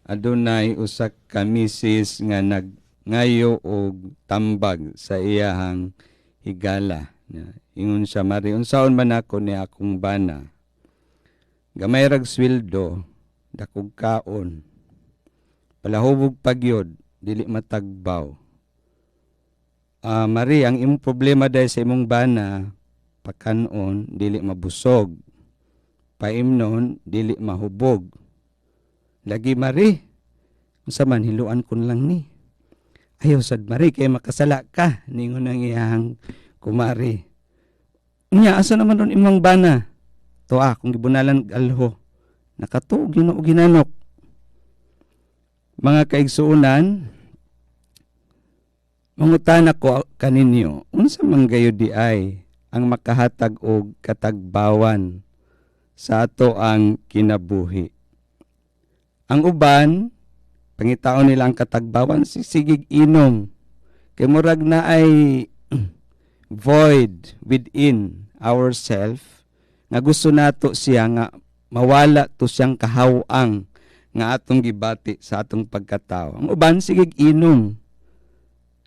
Adunay usa ka misis nga nagngayo og tambag sa iyahang higala. Ingon siya, "Mari, unsaon man ako ni akong bana? Gamay rag sweldo, dakog kaon. Palahubog pagyod, dili matagbaw." "Ah, Mari, ang imong problema dahil sa imong bana, pakanon, dili mabusog. Paimnon, dili mahubog." "Lagi, Mari. Unsa man, hiluan ko lang ni." "Ayaw sad, Mari, kay makasala ka," ningon ang iyang kumari. "Nya, asa naman ron imong bana?" "Tuwa, kung gibunalan alho. Nakatuo Ginoo ginanok." Mga kaigsuonan, mangutana ko kaninyo, unsa man gayud di ay ang makahatag og katagbawan sa ato ang kinabuhi? Ang uban, pangitaon nila ang katagbawan, sigig inom. Kay murag na ay void within ourself nga gusto nato siya nga mawala to siyang kahawang nga atong gibati sa atong pagkatao. Ang uban, sigig inom.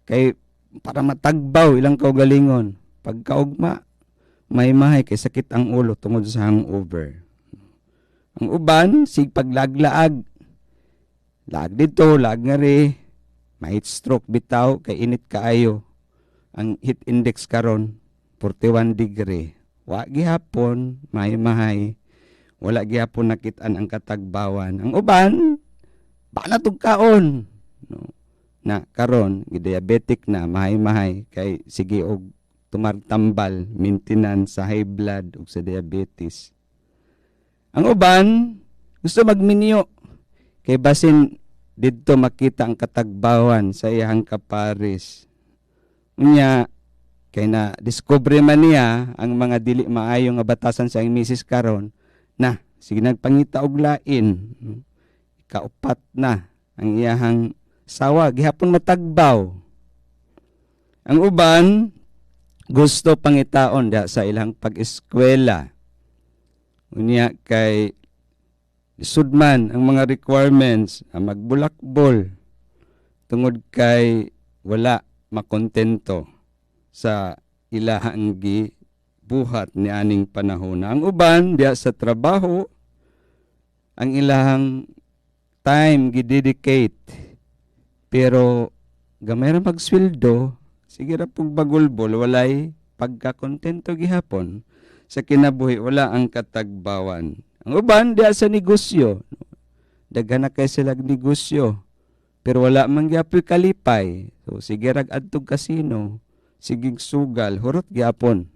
Kay para matagbaw ilang kaugalingon. Pagkaugma, may mahay kay sakit ang ulo tungod sa hangover. Ang uban, sig paglaglaag. Laag dito, laag nga ri. Ma-heat stroke bitaw kay init kaayo. Ang heat index karon 41 degree. Wa gihapon may mahay. Wala gihapon nakit-an ang katagbawan. Ang uban, banat og kaon. No. Na karon gi-diabetic na, mahay-mahay kay sige og tumartambal maintenance sa high blood ug sa diabetes. Ang uban gusto magminyo kay basin didto makita ang katagbawan sa iyang kapares. Unya kay na discover man niya ang mga dili maayo nga batasan sa iyang misis karon na sige nagpangita og lain. Kaupat na ang iyahang sawa, gihapon matagbaw. Ang uban gusto pangitaon diha sa ilang pag-eskwela. Unya kay lisod man ang mga requirements, ang magbulakbol tungod kay wala makontento sa ilahang gibuhat ni aning panahon. Ang uban diha sa trabaho, ang ilahang time gidedicate, pero gamay ra magsweldo, sige ra pug bagulbol, walay pagkakontento gihapon sa kinabuhi, wala ang katagbawan. Ang uban diha sa negosyo, daghan na kay sila negosyo, pero wala man gyapoy kalipay. So sige rag adtog kasino, sigig sugal, hurot gyapon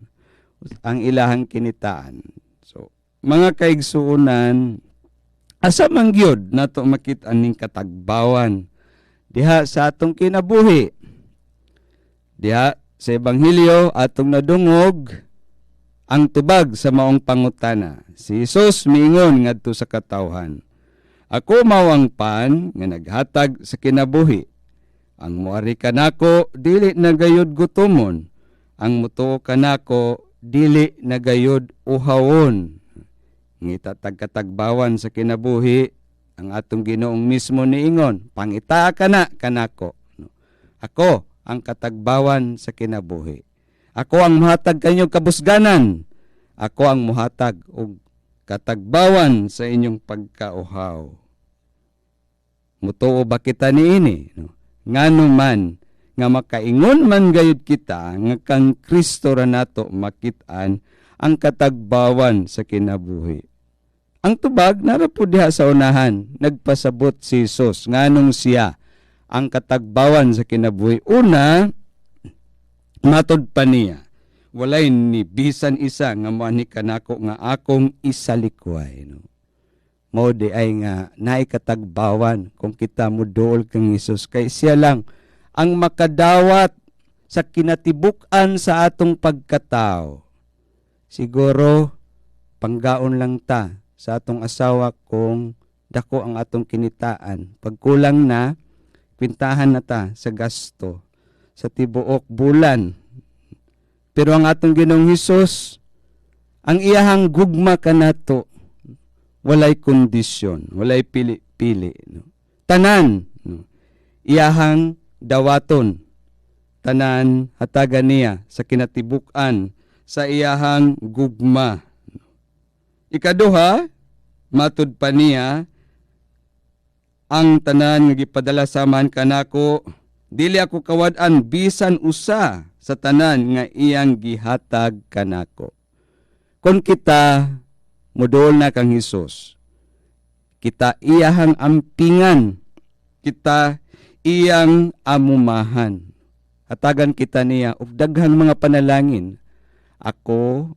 ang ilahang kinitaan. So mga kaigsuonan, asa man gyud nato makit-an ning katagbawan diha sa atong kinabuhi? Diha sa Ebanghelyo atong nadungog ang tubag sa maong pangutana. Si Jesus miingon ngadto sa katawhan, "Ako mao ang pan nga naghatag sa kinabuhi. Ang muari kanako dili na gayud gutomon. Ang mutuo kanako dili na gayud uhawon." Ngita tagkatagbawan sa kinabuhi, ang atong Ginoong mismo niingon, "Pangitaa ka na kanako." Ako ang katagbawan sa kinabuhi. Ako ang muhatag kanyo kabusganan. Ako ang muhatag og katagbawan sa inyong pagkauhaw. Mutuo ba kita niini? No? Ngano man nga makaingon man gayud kita nga kang Kristo ra nato makit-an ang katagbawan sa kinabuhi? Ang tubag nara po diha sa unahan. Nagpasabot si Jesus nganong siya ang katagbawan sa kinabuhi. Una, matod pa niya, walay ni bisan isa nga moani kanako nga akong isalikway. No? Mao di ay nga naay katagbawan kung kita moduol kang Hesus kay siya lang ang makadawat sa kinatibuk-an sa atong pagkatao. Siguro panggaon lang ta sa atong asawa kung dako ang atong kinitaan. Pagkulang na, kwintahan na ta sa gasto sa tibuok bulan. Pero ang atong Ginoong Hesus, ang iyahang gugma kanato walay kondisyon, walay pili. pagpili, no? Tanan, no, iyahang dawaton, tanan hatagan niya sa kinatibuk-an sa iyahang gugma. Ikaduha, matud pa niya, ang tanan nga gipadala sa Amahan kanako, dili ako kawad-an bisan usa sa tanan nga iyang gihatag kanako. Kung kita moduol na kang Hesus, kita iyahang ampingan, kita iyang amumahan. Hatagan kita niya og daghang mga panalangin. "Ako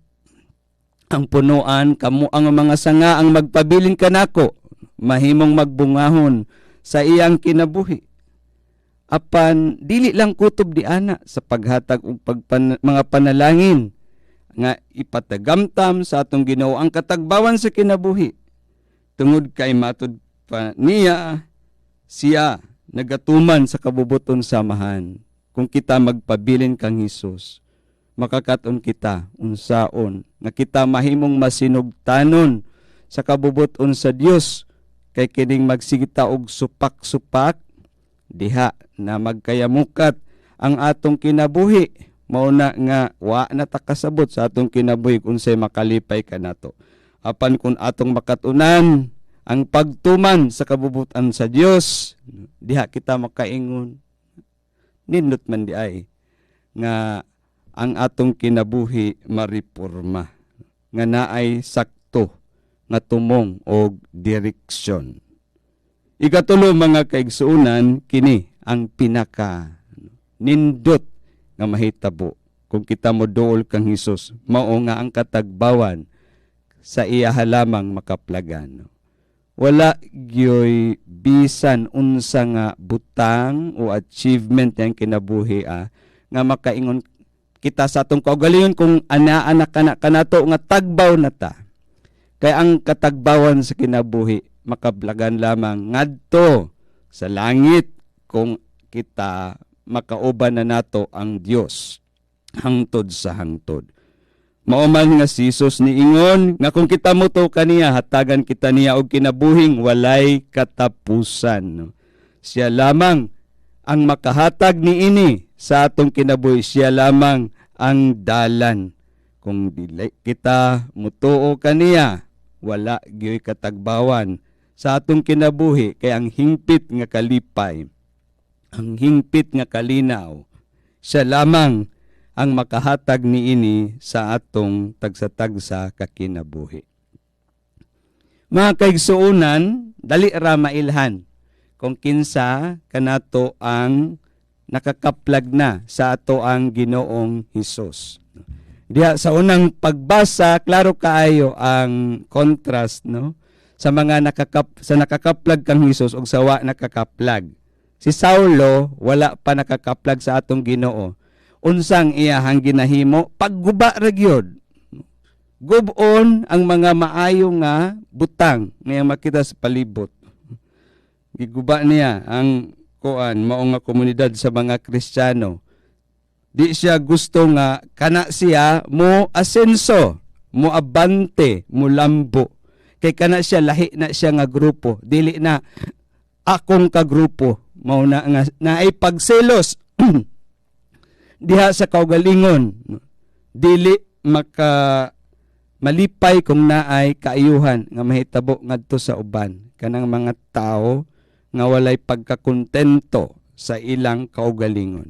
ang punuan, kamo ang mga sanga ang magpabilin kanako," mahimong magbungahon sa iyang kinabuhi. Apan dili lang kutob di ana sa paghatag og mga panalangin nga ipatagamtam sa atong Ginoo ang katagbawan sa kinabuhi. Tungod kay matud pa niya, siya nagatuman sa kabubuton sa Amahan. Kung kita magpabilin kang Hesus, makakaton kita unsaon nga kita mahimong masinugtanon sa kabubuton sa Dios, kay kining magsigita og supak-supak diha na magkayamukat ang atong kinabuhi. Mao na nga wa na ta kasabot sa atong kinabuhi unsay makalipay kanato. Apan kung atong makatunan ang pagtuman sa kabubutan sa Dios, diha kita makaingon, nindot man di ay nga ang atong kinabuhi mariporma, nga naay sakto nga tumong og direksyon. Ikatulo, mga kaigsuonan, kini ang pinaka nindot nga mahitabo kung kita moduol kang Hesus, mao nga ang katagbawan sa iya lamang makaplagan. Wala gyoy bisan unsa nga butang o achievement yang kinabuhi nga makaingon kita sa atong kaugalingon kung ana-ana kana kanato nga tagbaw na ta. Kay ang katagbawan sa kinabuhi makablagan lamang ngadto sa langit kung kita makauban na nato ang Dios hangtod sa hangtod. Mao man nga si Jesus niingon nga kung kita motuo kaniya, hatagan kita niya og kinabuhing walay katapusan. Siya lamang ang makahatag niini sa atong kinabuhi. Siya lamang ang dalan. Kung dili kita mutuo kaniya, wala gyoy katagbawan sa atong kinabuhi, kay ang hingpit nga kalipay, ang hingpit nga kalinaw, siya lamang ang makahatag niini sa atong tagsa-tagsa kakinabuhi. Mga kaigsuonan, dali ra mailhan kung kinsa kanato ang nakakaplag na sa ato ang Ginoong Hesus. Diha sa unang pagbasa, klaro kaayo ang contrast, no, sa mga sa nakakaplag kang Hesus ug sa wa nakakaplag. Si Saulo wala pa nakakaplag sa atong Ginoo. Unsang iyahang ginahimo? Pagguba ra gyud. Gub-on ang mga maayo nga butang nga makita sa palibot. Giguba niya ang kuan, mao nga komunidad sa mga Kristiyano. Di siya gusto nga kana siya mo asenso, mo abante, mo lambo. Kay kana siya, lahi na siya nga grupo, dili na akong kagrupo. Mao na nga naay pagselos diha sa kaugalingon. Dili maka malipay kung naay kaayuhan nga mahitabo ngadto sa uban, kanang mga tao nga walay pagkakontento sa ilang kaugalingon.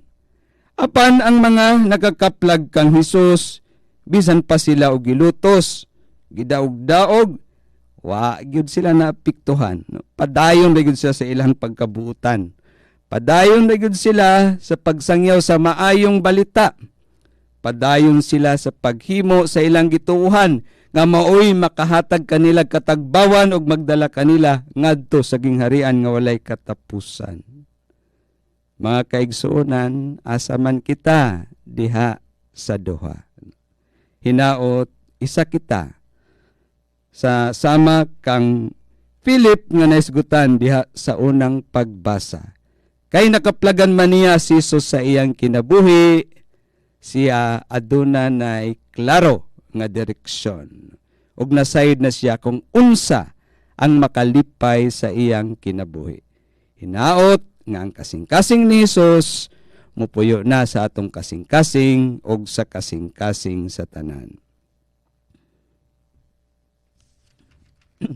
Apan ang mga nakakaplag kang Hesus, bisan pa sila og gilutos, gidaog-daog, wa gyud sila naapektuhan. Padayon ra gyud sila sa ilang pagkabuutan. Padayon ra gyud sila sa pagsangyaw sa maayong balita. Padayon sila sa paghimo sa ilang gituohan nga maoy makahatag kanila katagbawan ug magdala kanila ngadto sa gingharian nga walay katapusan. Mga kaigsuonan, asa man kita diha sa duha? Hinaot isa kita sa sama kang Philip nga naisgutan diha sa unang pagbasa. Kay nakaplagan man niya si Jesus sa iyang kinabuhi, siya aduna nay klaro nga direksyon. Ug nasayod na siya kung unsa ang makalipay sa iyang kinabuhi. Hinaot nga ang kasing-kasing ni Jesus mupuyo na sa atong kasing-kasing og sa kasing-kasing sa tanan.